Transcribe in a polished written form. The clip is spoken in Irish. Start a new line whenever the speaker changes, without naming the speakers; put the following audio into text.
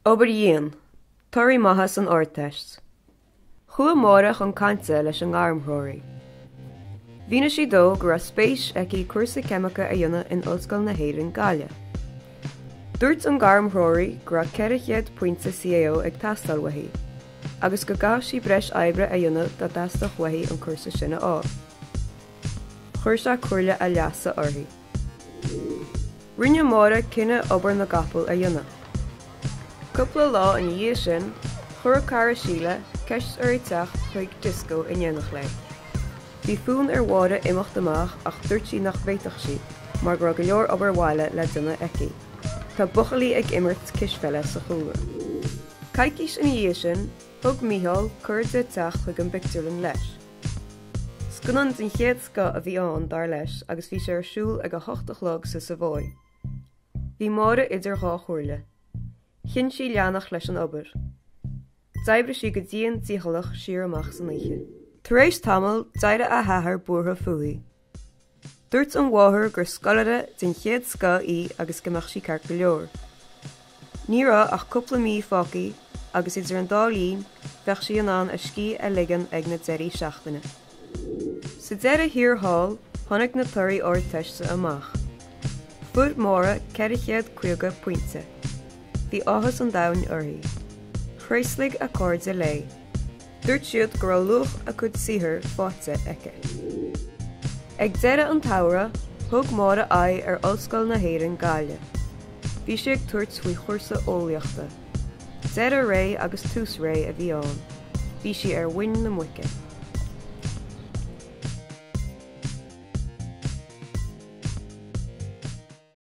Obair dhian, torthaí maithe san Ardteist. Chuaigh Máire chun cainte leis an ngairmthreoraí. Mhínigh sí dó go raibh spéis aici cúrsa ceimice a dhéanamh in Ollscoil na hÉireann, Gaillimh. Dúirt an gairmthreoraí go raibh 400 pointe CAO ag teastáil uaithi agus go gcaithfeadh sí breis oibre a dhéanamh dá dteastódh uaithi an cúrsa sin a fháil. Chuir sé comhairle a leasa uirthi. Rinne Máire cinneadh obair na gcapall a dhéanamh. Cúpla lá ina dhiaidh sin, chuir a cara Síle ceist uirthi teacht chuig dioscó in éineacht léi. Bhí fonn ar Mháire imeacht amach ach dúirt sí nach bhféadfadh sí mar go raibh go leor obair bhaile le déanamh aici. Tá buachaillí ag imirt cispheile sa chúlra. Coicís ina dhiaidh sin, thug Mícheál cuireadh di teacht chuig an bpictiúrlann leis. Scannán den chéad scoth a bhí ann, dar leis, agus bhí sé ar siúl ag 8 a chlog sa Savoy. Bhí Máire idir dhá chomhairle. Chinn sí leanacht leis an obair. D'oibrigh sí go dian dícheallach siar amach san oíche. Tar éis tamaill, d'éirigh a hathair buartha fúithi. Dúirt an mháthair gur scoláire den chéad scoth í agus go mbeadh sí ceart go leor. Ní raibh ach cúpla mí fágtha agus idir an dá linn bheadh sí in ann a scíth a ligean ag na deirí seachtaine. Sa deireadh thiar thall, tháinig na torthaí Ardteiste amach. Fuair Máire 450 pointe. Bhí áthas an domhain uirthi. Thréaslaigh a cairde léi. Dúirt siad go raibh luach a cuid saothair faighte aici. Ag deireadh an tsamhraidh, thug Máire aghaidh ar Ollscoil na hÉireann, Gaillimh. Bhí sí ag tabhairt faoi chúrsa eolaíochta. Deireadh ré agus tús ré a bhí ann. Bhí sí ar mhuin na muice.